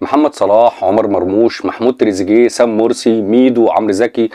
محمد صلاح، عمر مرموش، محمود تريزيجيه، سام مرسي، ميدو، عمرو زكي.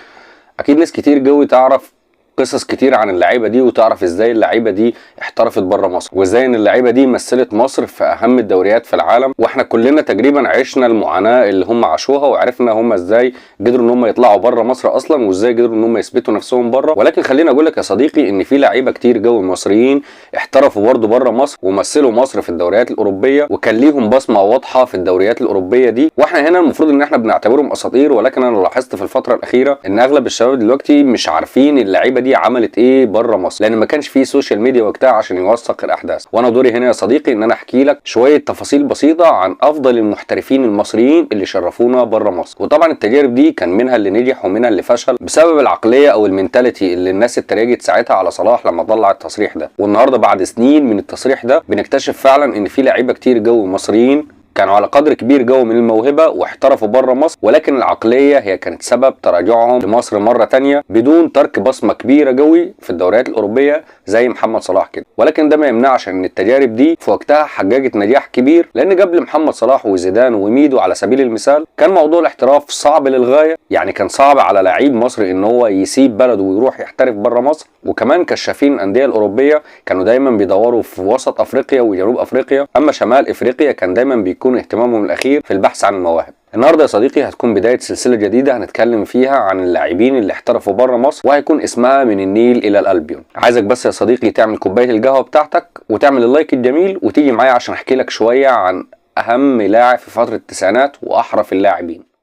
اكيد ناس كتير جوي تعرف قصص كتير عن اللعيبة دي، وتعرف ازاي اللعيبة دي احترفت بره مصر، وازاي ان اللعيبة دي مثلت مصر في اهم الدوريات في العالم. واحنا كلنا تقريبا عشنا المعاناة اللي هم عاشوها، وعرفنا هم ازاي قدروا ان هم يطلعوا بره مصر اصلا، وازاي قدروا ان هم يثبتوا نفسهم بره. ولكن خليني اقول لك يا صديقي ان في لعيبة كتير جوي مصريين احترفوا برضه بره مصر ومثلوا مصر في الدوريات الاوروبية، وكان ليهم بصمة واضحة في الدوريات الاوروبية دي. واحنا هنا المفروض ان احنا بنعتبرهم اساطير، ولكن انا لاحظت في الفترة الاخيرة ان اغلب الشباب دلوقتي مش عارفين اللعيبة دي عملت ايه بره مصر، لان ما كانش فيه social media وقتها عشان يوثق الاحداث. وانا دوري هنا يا صديقي ان انا احكي لك شوية تفاصيل بسيطة عن افضل المحترفين المصريين اللي شرفونا بره مصر. وطبعا التجارب دي كان منها اللي نجح ومنها اللي فشل بسبب العقلية او ال mentality اللي الناس اتريقت ساعتها على صلاح لما طلع التصريح ده. والنهارده بعد سنين من التصريح ده بنكتشف فعلا ان في لعيبة كتير جو مصريين كانوا على قدر كبير جو من الموهبة واحترفوا بره مصر، ولكن العقلية هي كانت سبب تراجعهم لمصر مرة تانية بدون ترك بصمة كبيرة جوي في الدوريات الأوروبية زي محمد صلاح كده. ولكن ده ما يمنعش ان التجارب دي في وقتها حققت نجاح كبير، لان قبل محمد صلاح وزيدان وميدو على سبيل المثال كان موضوع الاحتراف صعب للغاية. يعني كان صعب على لعيب مصري ان هو يسيب بلده ويروح يحترف بره مصر. وكمان كشافين الأندية الأوروبية كانوا دايما بيدوروا في وسط أفريقيا وجنوب أفريقيا، أما شمال أفريقيا كان دايما بيكون اهتمامهم الأخير في البحث عن المواهب. النهارده يا صديقي هتكون بداية سلسلة جديدة هنتكلم فيها عن اللاعبين اللي احترفوا بره مصر، وهيكون اسمها من النيل إلى الألبيون. عايزك بس يا صديقي تعمل كوباية القهوة بتاعتك وتعمل ال like الجميل وتيجي معايا عشان احكي لك شوية عن أهم لاعب في فترة التسعينات وأحرف اللاعبين.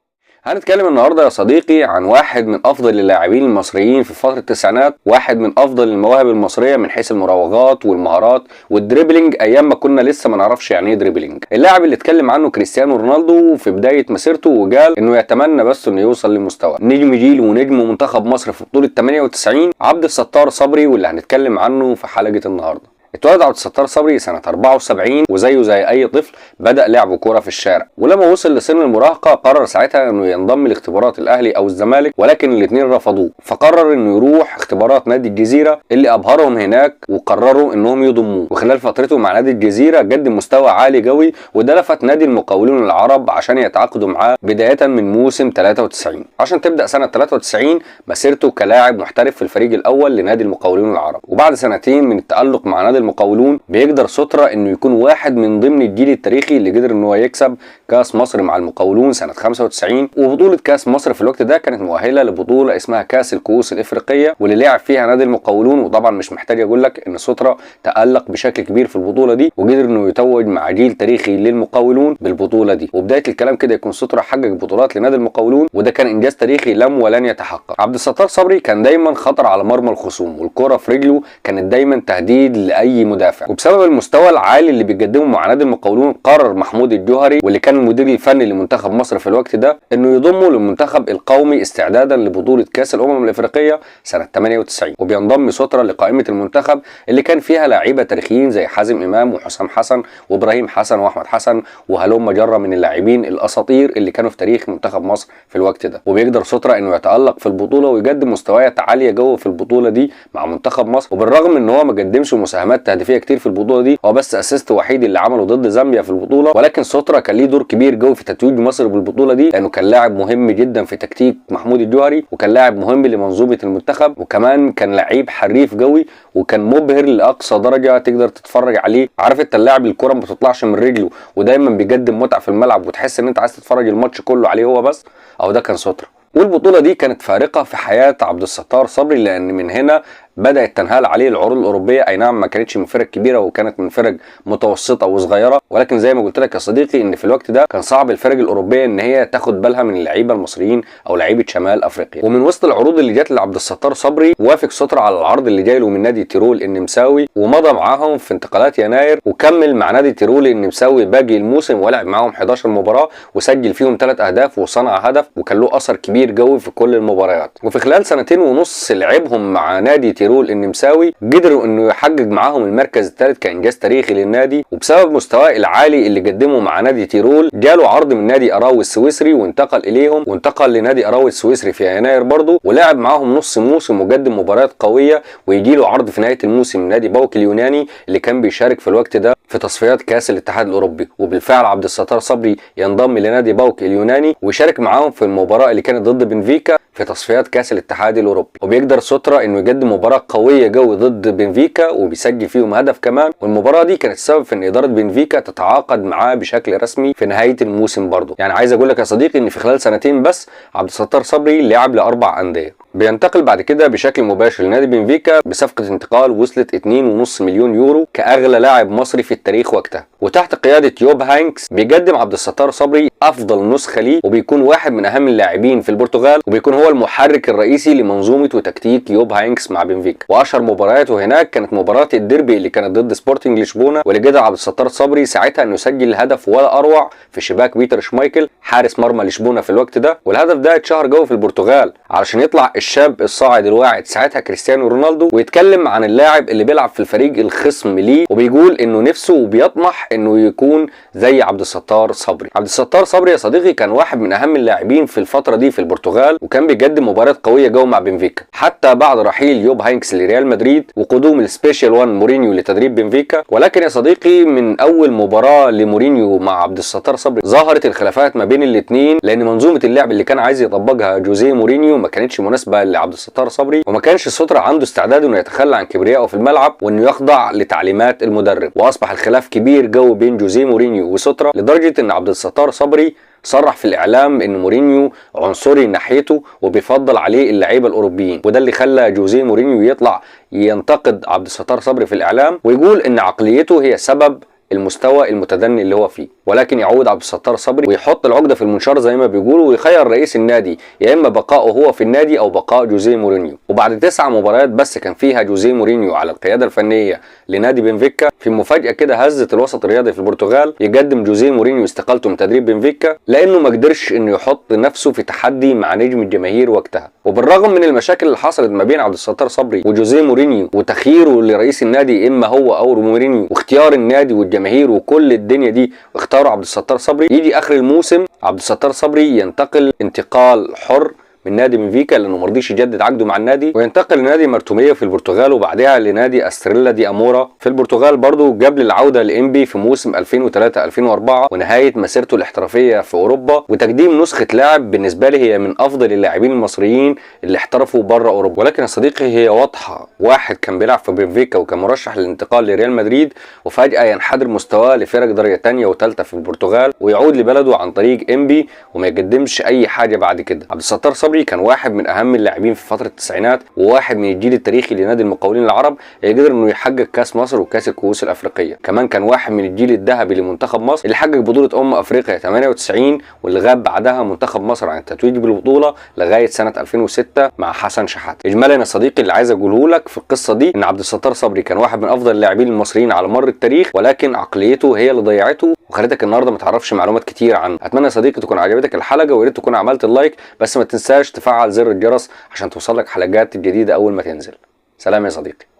هنتكلم النهارده يا صديقي عن واحد من افضل اللاعبين المصريين في فترة التسعينات، واحد من افضل المواهب المصرية من حيث المراوغات والمهارات وال dribbling ايام ما كنا لسه ما نعرفش يعني ايه dribbling. اللاعب اللي اتكلم عنه كريستيانو رونالدو في بداية مسيرته وقال انه يتمنى بس انه يوصل لمستوى نجم جيل ونجم منتخب مصر في بطوله 98، عبد الستار صبري، واللي هنتكلم عنه في حلقة النهارده. اتولد عبد الستار صبري سنة 74، وزيه زي أي طفل بدأ لعب كورة في الشارع. ولما وصل لسن المراهقة قرر ساعتها إنه ينضم لاختبارات الأهلي أو الزمالك، ولكن الاثنين رفضوه، فقرر إنه يروح اختبارات نادي الجزيرة اللي أبهرهم هناك وقرروا إنهم يضموه. وخلال فترته مع نادي الجزيرة قدم مستوى عالي قوي، وده لفت نادي المقاولون العرب عشان يتعاقدوا معاه بداية من موسم 93، عشان تبدأ سنة 93 مسيرته كلاعب محترف في الفريق الأول لنادي المقاولون العرب. وبعد سنتين من التألق مع نادي المقاولون بيقدر سترة انه يكون واحد من ضمن الجيل التاريخي اللي قدر ان هو يكسب كاس مصر مع المقاولون سنة 95. وبطولة كاس مصر في الوقت ده كانت مؤهلة لبطولة اسمها كاس الكؤوس الافريقية، واللي لعب فيها نادي المقاولون. وطبعا مش محتاج اقول لك ان سترة تألق بشكل كبير في البطولة دي، وقدر انه يتوج مع جيل تاريخي للمقاولون بالبطولة دي. وبداية الكلام كده يكون سترة حقق بطولات لنادي المقاولون، وده كان انجاز تاريخي لم ولن يتحقق. عبد الستار صبري كان دايما خطر على مرمى الخصوم، والكرة في رجله كانت دايما تهديد لاي مدافع. وبسبب المستوى العالي اللي بيقدمه مع نادي المقاولون قرر محمود الجوهري، واللي كان المدير الفني لمنتخب مصر في الوقت ده، انه يضمه للمنتخب القومي استعدادا لبطولة كاس الامم الافريقية سنة 98. وبينضم سترة لقائمة المنتخب اللي كان فيها لاعيبه تاريخيين زي حازم امام وحسام حسن وابراهيم حسن واحمد حسن وهلم جره من اللاعبين الاساطير اللي كانوا في تاريخ منتخب مصر في الوقت ده. وبيقدر سترة انه يتالق في البطولة ويقدم مستويات عالية جوه في البطولة دي مع منتخب مصر. وبالرغم ان هو ما قدمش مساهمات تهديفيه كتير في البطولة دي، هو بس assist وحيد اللي عمله ضد زامبيا في البطولة، ولكن سترة كان ليه دور كبير جوه في تتويج مصر بالبطولة دي، لانه كان لاعب مهم جدا في تكتيك محمود الجوهري، وكان لاعب مهم لمنظومه المنتخب، وكمان كان لعيب حريف قوي وكان مبهر لاقصى درجه تقدر تتفرج عليه. عارف انت اللاعب الكره ما بتطلعش من رجله ودايما بيقدم متعه في الملعب وتحس ان انت عايز تتفرج الماتش كله عليه هو بس، او ده كان سترة. والبطوله دي كانت فارقه في حياة عبد الستار صبري، لان من هنا بدات تنهال عليه العروض الاوروبية. اي نعم ما كانتش من فرق كبيرة وكانت من فرق متوسطه وصغيره، ولكن زي ما قلت لك يا صديقي ان في الوقت ده كان صعب الفرق الاوروبية ان هي تاخد بالها من اللعيبة المصريين او لعيبة شمال افريقيا. ومن وسط العروض اللي جت لعبد الستار صبري وافق سترة على العرض اللي جاي له من نادي تيرول النمساوي، ومضى معاهم في انتقالات يناير، وكمل مع نادي تيرول النمساوي باقي الموسم ولعب معاهم 11 مباراة وسجل فيهم 3 اهداف وصنع هدف، وكان له اثر كبير قوي في كل المباريات. وفي خلال سنتين ونص لعبهم مع نادي تيرول النمساوي، قدروا انه يحقق معاهم المركز الثالث كانجاز تاريخي للنادي. وبسبب مستواه العالي اللي قدمه مع نادي تيرول جاله عرض من نادي اراو السويسري وانتقل اليهم، وانتقل لنادي اراو السويسري في يناير برضه، ولعب معاهم نص موسم وقدم مباريات قوية. ويجي له عرض في نهاية الموسم من نادي باوك اليوناني اللي كان بيشارك في الوقت ده في تصفيات كاس الاتحاد الاوروبي. وبالفعل عبد الستار صبري ينضم لنادي باوك اليوناني ويشارك معاهم في المباراة اللي كانت ضد بنفيكا في تصفيات كاس الاتحاد الاوروبي. وبيقدر سترة انه يقدم مباراة قوية قوي ضد بنفيكا وبيسجل فيهم هدف كمان. والمباراة دي كانت السبب في ان ادارة بنفيكا تتعاقد معاه بشكل رسمي في نهاية الموسم برضه. يعني عايز اقول لك يا صديقي ان في خلال سنتين بس عبد الستار صبري لعب ل4 اندية. بينتقل بعد كده بشكل مباشر لنادي بنفيكا بصفقة انتقال وصلت 2.5 مليون يورو كأغلى لاعب مصري في التاريخ وقتها. وتحت قيادة يوب هاينكس بيقدم عبد الستار صبري افضل نسخة ليه، وبيكون واحد من اهم اللاعبين في البرتغال، وبيكون هو المحرك الرئيسي لمنظومة وتكتيك يوب هاينكس مع بنفيكا. واشهر مبارياته هناك كانت مباراة الديربي اللي كانت ضد سبورتنج لشبونة، واللي قدر عبد الستار صبري ساعتها انه يسجل هدف ولا اروع في شباك بيتر شمايكل حارس مرمى لشبونة في الوقت ده. والهدف ده اتشهر جوه في البرتغال علشان يطلع الشاب الصاعد الواعد ساعتها كريستيانو رونالدو ويتكلم عن اللاعب اللي بيلعب في الفريق الخصم ليه، وبيقول انه نفسه وبيطمح انه يكون زي عبد الستار صبري. عبد الستار صبري يا صديقي كان واحد من اهم اللاعبين في الفترة دي في البرتغال، وكان بيقدم مباريات قوية جوه مع بنفيكا حتى بعد رحيل يوب هاينكس لريال مدريد وقدوم ال Special 1 مورينيو لتدريب بنفيكا. ولكن يا صديقي من اول مباراة لمورينيو مع عبد الستار صبري ظهرت الخلافات ما بين الاثنين، لان منظومة اللعب اللي كان عايز يطبقها جوزيه مورينيو ما كانتش مناسبة لعبد الستار صبري، وما كانش سترة عنده استعداد انه يتخلى عن كبريائه في الملعب وانه يخضع لتعليمات المدرب. واصبح الخلاف كبير جو بين جوزيه مورينيو وسترة، لدرجة ان عبد الستار صبري صرح في الاعلام ان مورينيو عنصري ناحيته وبيفضل عليه اللعيبة الاوروبيين، وده اللي خلى جوزيه مورينيو يطلع ينتقد عبد الستار صبري في الاعلام ويقول ان عقليته هي سبب المستوى المتدني اللي هو فيه. ولكن يعود عبد الستار صبري ويحط العقدة في المنشار زي ما بيقولوا، ويخير رئيس النادي يا اما بقائه هو في النادي او بقاء جوزيه مورينيو. وبعد 9 مباريات بس كان فيها جوزيه مورينيو على القيادة الفنية لنادي بنفيكا، في مفاجاة كده هزت الوسط الرياضي في البرتغال، يقدم جوزيه مورينيو استقالته من تدريب بنفيكا لانه ما قدرش انه يحط نفسه في تحدي مع نجم الجماهير وقتها. وبالرغم من المشاكل اللي حصلت ما بين عبد الستار صبري وجوزيه مورينيو وتخييره لرئيس النادي اما هو او مورينيو واختيار النادي والجماهير وكل الدنيا دي اختاروا عبد الستار صبري، يجي اخر الموسم عبد الستار صبري ينتقل انتقال حر من نادي بنفيكا لانه ما رضيش يجدد عقده مع النادي، وينتقل لنادي مارتوميا في البرتغال، وبعدها لنادي استريلا دي امورا في البرتغال برضه، قبل العودة لانبي في موسم 2003 2004 ونهاية مسيرته الاحترافية في اوروبا، وتقديم نسخه لاعب بالنسبة لي هي من افضل اللاعبين المصريين اللي احترفوا بره اوروبا. ولكن يا صديقي هي واضحة، واحد كان بيلعب في بنفيكا وكان مرشح للانتقال لريال مدريد، وفجاة ينحدر مستواه لفرق درجه ثانية وثالثه في البرتغال ويعود لبلده عن طريق انبي وما يقدمش اي حاجة بعد كده. عبد الستار صبري كان واحد من اهم اللاعبين في فترة التسعينات، وواحد من الجيل التاريخي لنادي المقاولين العرب اللي قدر انه يحقق كاس مصر وكاس الكؤوس الافريقية. كمان كان واحد من الجيل الذهبي لمنتخب مصر اللي حقق بطوله افريقيا 98، واللي غاب بعدها منتخب مصر عن التتويج بالبطولة لغاية سنة 2006 مع حسن شحاته. اجمالا يا صديقي اللي عايز اقوله لك في القصة دي ان عبد الستار صبري كان واحد من افضل اللاعبين المصريين على مر التاريخ، ولكن عقليته هي اللي ضيعته وخلتك النهارده ما تعرفش معلومات كتير عنه. اتمنى يا صديقي تكون عجبتك الحلقة، ويا ريت تكون عملت ال like، بس ما تنساش تفعل زر الجرس عشان توصلك حلقات الجديدة أول ما تنزل. سلام يا صديقي.